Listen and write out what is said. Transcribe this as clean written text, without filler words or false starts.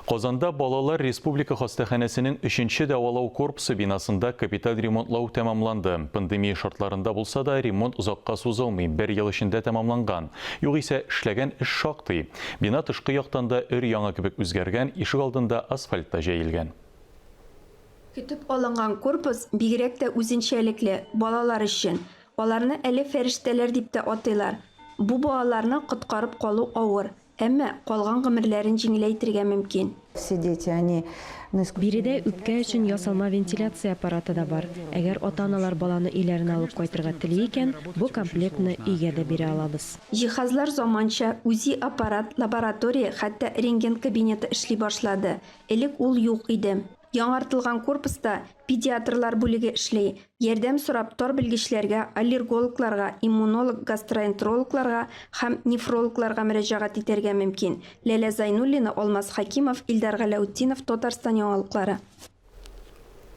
Казанда Балалар республика хастаханәсенең өченче дәвалау корпусы бинасында капиталь ремонтлау тәмамланды. Пандемия шартларында булса да, ремонт озакка сузылмый, бер ел эчендә тәмамланган. Югыйсә, эшләгән эш шактый. Бина тышкы яктан да өр-яңа кебек үзгәргән, ишегалдында асфальт та җәелгән. Көтеп алынган корпус бигрәк тә үзенчәлекле, балалар өчен. Аларны әле фәрештәләр дип тә атыйлар. Бу балаларны коткарып калу авыр. Әмма калган гомерләрен җиңеләйтергә мөмкин. Все дети, они на искусственной Биредә үпкә өчен ясалма вентиляция аппараты да бар. Әгәр ата-аналар баланы өйләренә алып кайтырга тели икән, бу комплектны өйгә дә бирә алабыз. Җиһазлар заманча, УЗИ-аппарат, лаборатория, хәтта рентген кабинеты эшли башлады. Элек ул юк иде. Яңартылган корпуста педиатрлар бүлеге эшли. Ярдәм сорап тар белгечләргә, аллергологларга, иммунолог, гастроэнтерологларга һәм нефрологларга мөрәҗәгать итәргә мөмкин. Ләлә Зайнуллина, Алмаз Хәкимов, Илдар Галәүтдинов, Татарстан яңалыклары.